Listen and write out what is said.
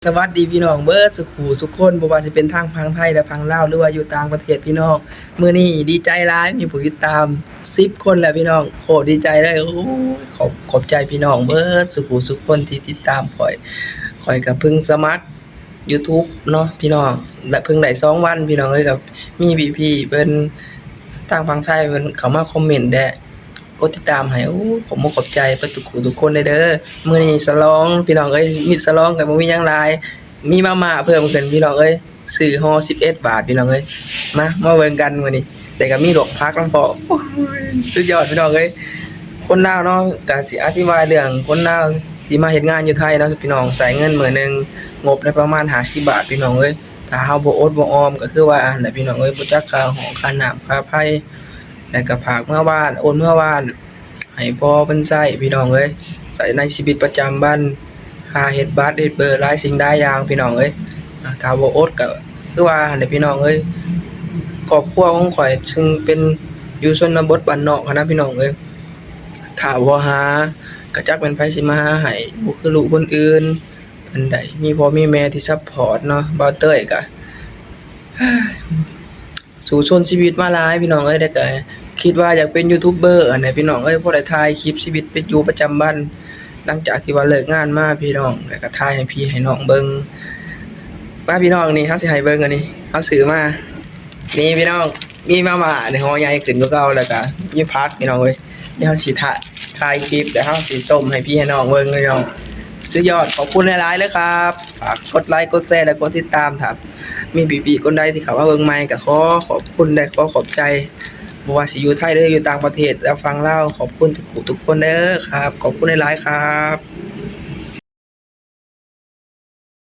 ສະຫວັດດີພີ່ນ້ອງເບິດສຸຂູສຸຄົນ ບໍ່ວ່າຊິເປັນທາງຝັ່ງໄທ ແລະ ຝັ່ງລາວ ຫຼືວ່າຢູ່ຕ່າງປະເທດພີ່ນ້ອງ. ມື້ນີ້ດີໃຈຫຼາຍ ມີຜູ້ຕິດຕາມສິບຄົນແລ້ວພີ່ນ້ອງ ໂຄດດີໃຈເລີຍ. ໂອ້ຍ ຂອບ ຂອບໃຈພີ່ນ້ອງເບິດສຸຂູສຸຄົນທີ່ຕິດຕາມຂ້ອຍ. ຂ້ອຍກໍເພິ່ງສະໝັກ YouTube ເນາະພີ່ນ້ອງ ແລະ ເພິ່ງໄດ້ສອງວັນພີ່ນ້ອງເອີຍ ກໍມີພີ່ໆເພິ່ນທາງຝັ່ງໄທເພິ່ນເຂົ້າມາຄອມເມັນແດ່ ກົດຕິດຕາມໃຫ້. ໂອ້ ຂອບມຸກຂອບໃຈເບິດທຸກຜູ້ທຸກຄົນເດີ. ມື້ນີ້ສະຫຼອງພີ່ນ້ອງເອີຍ ມີສະຫຼອງກໍບໍ່ມີຫຍັງຫຼາຍ ມີມາມ່າເພີ່ມຂຶ້ນພີ່ນ້ອງເອີຍ ຊື້ຫໍ່ສິບເອັດບາດພີ່ນ້ອງເອີຍ. ມາ ມາເບິ່ງກັນມື້ນີ້ ແຕ່ກໍມີລວກຜັກນຳພ້ອມ. ໂອ້ຍ ສຸດຍອດພີ່ນ້ອງເອີຍ. ຄົນລາວເນາະ ກໍຊິອະທິບາຍເລື່ອງຄົນລາວທີ່ມາເຮັດງານຢູ່ໄທເນາະພີ່ນ້ອງ ໃຊ້ເງິນມື້ໜຶ່ງ ງົບໄດ້ປະມານຫ້າສິບບາດພີ່ນ້ອງເອີຍ. ຖ້າເຮົາບໍ່ອົດບໍ່ອອມ ກໍຄືວ່າຫັ້ນແຫຼະພີ່ນ້ອງເອີຍ ບໍ່ຈັກຄ່າຫ້ອງ ຄ່ານ້ຳ ຄ່າໄຟ ແລ້ວກໍຝາກເມືອບ້ານ ໂອນເມືອບ້ານ ໃຫ້ພໍ່ເພິ່ນໃຊ້ພີ່ນ້ອງເອີຍ ໃຊ້ໃນຊີວິດປະຈຳວັນ ຄ່າເຮັດບັດເຮັດເບີ ຫຼາຍສິ່ງຫຼາຍຢ່າງພີ່ນ້ອງເອີຍ. ຖ້າບໍ່ອົດກໍຄືວ່າຫັ້ນແຫຼະພີ່ນ້ອງເອີຍ. ຄອບຄົວຂອງຂ້ອຍເຊິ່ງເປັນຢູ່ຊົນນະບົດບ້ານນອກຫັ້ນນະພີ່ນ້ອງເອີຍ ຖ້າບໍ່ຫາກໍຈັກແມ່ນໃຜຊິມາຫາໃຫ້ ບໍ່ຄືລູກຄົນອື່ນ. ເພິ່ນໄດ້ມີພໍ່ມີແມ່ທີ່ຊັບພອດເນາະ. ບ່າວເຕີຍກະສູ້ຊົນຊີວິດມາຫຼາຍພີ່ນ້ອງເອີຍ ແລ້ວກະຄິດວ່າຢາກເປັນຢູທູບເບີຫັ້ນແຫຼະພີ່ນ້ອງເອີຍ ພໍໄດ້ຖ່າຍຄລິບຊີວິດເປັນຢູ່ປະຈຳວັນ ຫຼັງຈາກທີ່ວ່າເລີກງານມາພີ່ນ້ອງ ແລ້ວກະຖ່າຍໃຫ້ພີ່ໃຫ້ນ້ອງເບິ່ງ. ມາພີ່ນ້ອງ ນີ້ເຮົາຊິໃຫ້ເບິ່ງ ອັນນີ້ເຮົາຊື້ມາ ນີ້ພີ່ນ້ອງ ມີມາມ່າໃນຫໍ່ໃຫຍ່ຂຶ້ນກວ່າເກົ່າ ແລ້ວກະມີຜັກພີ່ນ້ອງເອີຍ. ດຽວເຮົາຊິຖ່າຍ ຖ່າຍຄລິບ ແລ້ວເຮົາຊິຕົ້ມໃຫ້ພີ່ໃຫ້ນ້ອງເບິ່ງພີ່ນ້ອງ. ສຸດຍອດ ຂອບຄຸນຫຼາຍໆເດີຄັບ. ຝາກກົດໄລກົດແຊ ແລະ ກົດຕິດຕາມ ຖ້າມີພີ່ໆຄົນໃດທີ່ເຂົ້າມາເບິ່ງໃໝ່ ກໍຂໍຂອບຄຸນ ແລະ ຂໍຂອບໃຈ ບໍ່ວ່າຊິຢູ່ໄທ ຫຼື ຢູ່ຕ່າງປະເທດ ແລະ ຝັ່ງລາວ ຂອບຄຸນທຸກຜູ້ທຸກຄົນເດີຄັບ. ຂອບຄຸນຫຼາຍໆຄັບ.